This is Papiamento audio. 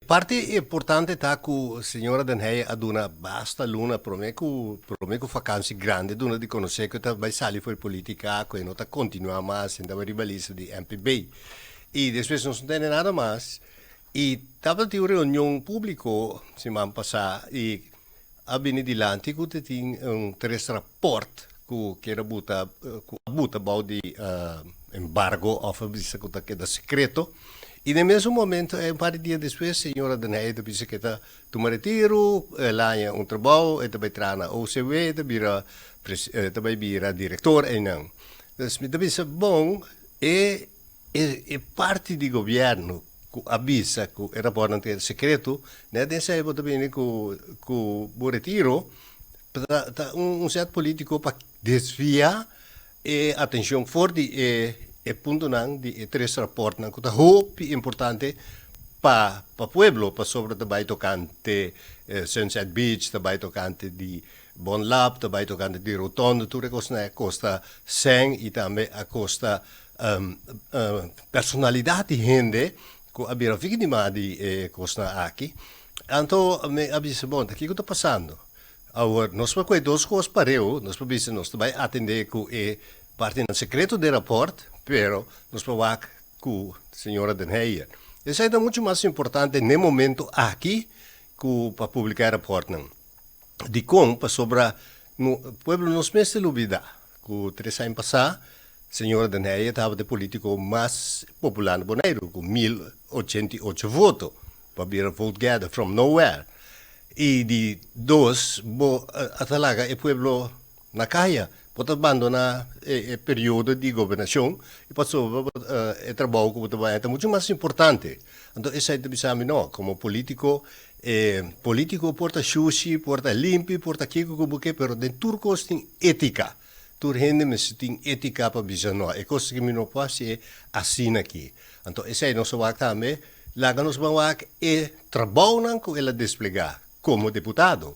Parti importante ta ku señora Den Heyer a duna basta luna promé ku vakantie grandi duna di konosé ku ta bai sali for polítika, ku no ta kontinuá mas, ta bai riba lista di MPB. I despues no tin nada mas. I tabatin un reunion públiko siman pasá i a bini dilanti ku tin un tres rapport ku kier buta ku buta bou di embargo òf bisa ku ta keda sekreto. I na mesun momento, un par di dia despues, señora Den Heyer bisa ku ta tuma retiro, el a haña un trabou, e ta bai traha na OCW, ta bira ta bai bira direktor einan. Dus mi ta bisa, bon, e parti di gobièrnu ku a bisa ku e rapòrtnan ta sekreto, net esei bo ta bini ku bo retiro, ta un set polítiko pa desviá e atenshon for di e puntonan di e tres rapòrtnan ku ta hopi importante pa pueblo, pasobra ta bai tokante Sunset Beach, ta bai tokante di Bon Lab, ta bai tokante di rotonde, tur e kosnan a kosta sèn i tambe a kosta personalidat di hende ku a bira víktima di e kosnan aki. Anto mi a bisa, bon, ta kiko ta pasando? Awor, nos por kohe dos kos pareu, nos por bisa nos ta bai atendé ku e partinan sekreto di e rapòrt, pero nos por wak ku señora Den Heyer. Esei ta muchu mas importante n'e momento aki ku pa publiká e rapòrtnan. Dikon? Pasobra no, pueblo nos mester lubidá ku 3 aña pasá señora Den Heyer tabata e polítiko mas popular na Boneiru ku 1088 voto pa bira vote getter from nowhere. I di dos, bo a laga e pueblo na kaya, bo ta abandoná e periodo di gobernashon i pasobra e trabou ku bo ta bai ta muchu mas importante. Anto esei ta bisa mi no, komo polítiko, e polítiko por ta shushi, por ta limpi, por ta kiko ku bo ke, pero den tur kos tin étika. Tur hende mester tin étika pa bisa no, e kos ku mi no por hasi asina aki. Anto esei nos a wak tambe, laga nos ban wak e trabounan ku el a desplegá komo diputado.